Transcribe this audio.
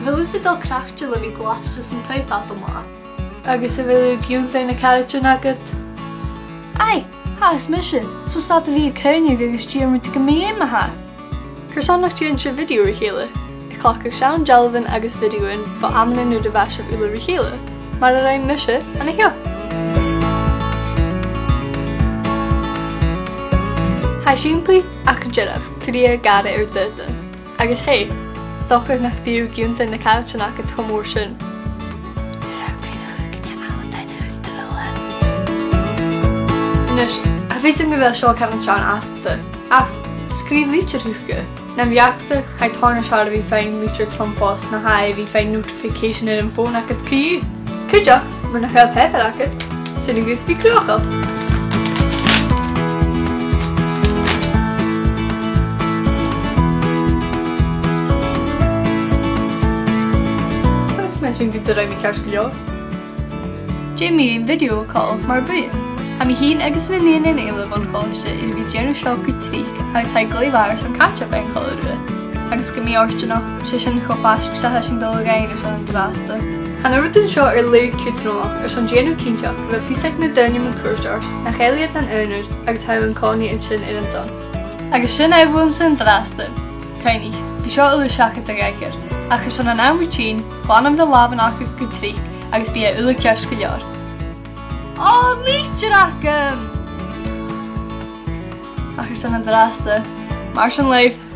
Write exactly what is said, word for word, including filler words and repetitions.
A bheil thusa a' dol craicte le bhith glaiste san taigh fad an latha? Agus a bheil thu ag ionndrainn na caraidean agad? Aye, tha, is mise. So 's fheàrr dhut a bhith a' caoineadh agus dèanamh rudeigin mu dheidhinn a tha. Carson nach dèan sibh video ri chèile? A' cleachdadh seann dealbhan agus videothan bho amannan nuair a bha sibh uile ri chèile, mar a rinn mise an-seo. Tha e sìmplidh ach gu dearbh, cuiridh e gàire air d' aodann. Agus hey, 's dòcha nach bi thu ag ionndrainn na caraidean agad cho mòr sin. A-nis, tha fios agam gu bheil seo ceann a' seann fhasgadh, ach sgrìobh litir thuca. Nam bheachd-sa, tha e tòrr nas fheàrr a bhith a' faighinn litir tron phost na tha e a bhith a' faighinn notification air a' fòn agad co-dhiù. Cuideachd, mura h-eil pàipear agad, siuthad a bhith cruthachail. Agus mar sin, gu dearbh, tha mi ceart gu leòr. Dè mu dheidhinn video call mar bu? Tha mi fhìn agus na nigheanan eile bhon cholaiste air a bhith a' dèanamh seo gu tric agus tha e glè mhath airson catch-up fhaighinn còmhla riutha. Agus gu mì-fhortanach, 's e sin cho faisg 's a tha sinn a' dol a dhèanamh airson an-dràsta. Tha na rudan seo air leth cudromach airson dèanamh cinnteach gu bheil fios aig na daoine mun cuairt ort nach eil iad nan aonar agus tha thu an-còmhnaidh an sin air an son. Agus sin e bhuamsa an-dràsta. Cuimhnich, bidh seo uile seachad a dh'aithghearr, ach airson an àm ri tighinn, glan ur làmhan agad gu tric agus bidh e uile ceart gu leòr. Ò, litir agam! Ach airson an-dràsta, mar sin leibh.